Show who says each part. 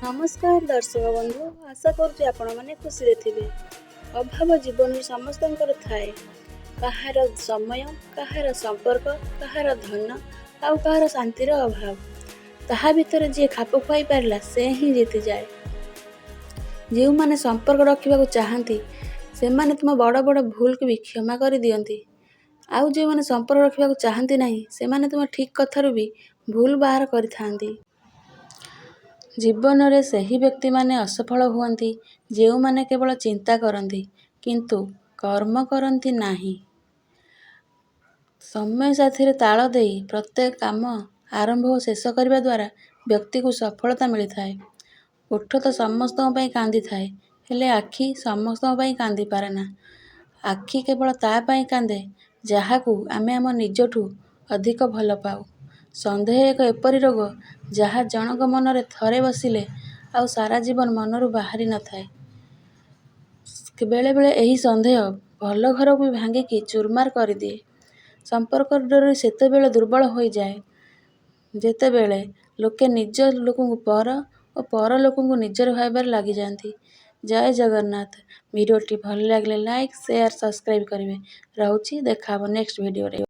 Speaker 1: ନମସ୍କାର ଦର୍ଶକ ବନ୍ଧୁ, ଆଶା କରୁଛି ଆପଣମାନେ ଖୁସିରେ ଥିବେ। ଅଭାବ ଜୀବନରେ ସମସ୍ତଙ୍କର ଥାଏ। କାହାର ସମୟ, କାହାର ସମ୍ପର୍କ, କାହାର ଧନ ଆଉ କାହାର ଶାନ୍ତିର ଅଭାବ। ତାହା ଭିତରେ ଯିଏ ଖାପ ଖୁଆଇ ପାରିଲା, ସେ ହିଁ ଜିତିଯାଏ। ଯେଉଁମାନେ ସମ୍ପର୍କ ରଖିବାକୁ ଚାହାନ୍ତି, ସେମାନେ ତୁମ ବଡ଼ ବଡ଼ ଭୁଲକୁ ବି କ୍ଷମା କରିଦିଅନ୍ତି। ଆଉ ଯେଉଁମାନେ ସମ୍ପର୍କ ରଖିବାକୁ ଚାହାନ୍ତି ନାହିଁ, ସେମାନେ ତୁମ ଠିକ୍ କଥାରୁ ବି ଭୁଲ ବାହାର କରିଥାନ୍ତି। ଜୀବନରେ ସେହି ବ୍ୟକ୍ତିମାନେ ଅସଫଳ ହୁଅନ୍ତି, ଯେଉଁମାନେ କେବଳ ଚିନ୍ତା କରନ୍ତି, କିନ୍ତୁ କର୍ମ କରନ୍ତି ନାହିଁ। ସମୟ ସାଥିରେ ତାଳ ଦେଇ ପ୍ରତ୍ୟେକ କାମ ଆରମ୍ଭ ଓ ଶେଷ କରିବା ଦ୍ୱାରା ବ୍ୟକ୍ତିକୁ ସଫଳତା ମିଳିଥାଏ। ଓଠ ତ ସମସ୍ତଙ୍କ ପାଇଁ କାନ୍ଦିଥାଏ, ହେଲେ ଆଖି ସମସ୍ତଙ୍କ ପାଇଁ କାନ୍ଦିପାରେନା। ଆଖି କେବଳ ତା' ପାଇଁ କାନ୍ଦେ, ଯାହାକୁ ଆମେ ଆମ ନିଜଠୁ ଅଧିକ ଭଲ ପାଉ। ସନ୍ଦେହ ଏକ ଏପରି ରୋଗ, ଯାହା ଜଣଙ୍କ ମନରେ ଥରେ ବସିଲେ ଆଉ ସାରା ଜୀବନ ମନରୁ ବାହାରି ନଥାଏ। ବେଳେବେଳେ ଏହି ସନ୍ଦେହ ଭଲ ଘରକୁ ବି ଭାଙ୍ଗିକି ଚୁରମାର କରିଦିଏ। ସମ୍ପର୍କର ଡୋରି ସେତେବେଳେ ଦୁର୍ବଳ ହୋଇଯାଏ, ଯେତେବେଳେ ଲୋକେ ନିଜ ଲୋକଙ୍କୁ ପର ଓ ପର ଲୋକଙ୍କୁ ନିଜର ଭାବିବାରେ ଲାଗିଯାଆନ୍ତି। ଜୟ ଜଗନ୍ନାଥ। ଭିଡ଼ିଓଟି ଭଲ ଲାଗିଲେ ଲାଇକ୍, ସେୟାର, ସବସ୍କ୍ରାଇବ୍ କରିବେ। ରହୁଛି, ଦେଖା ହେବ ନେକ୍ସଟ ଭିଡ଼ିଓରେ।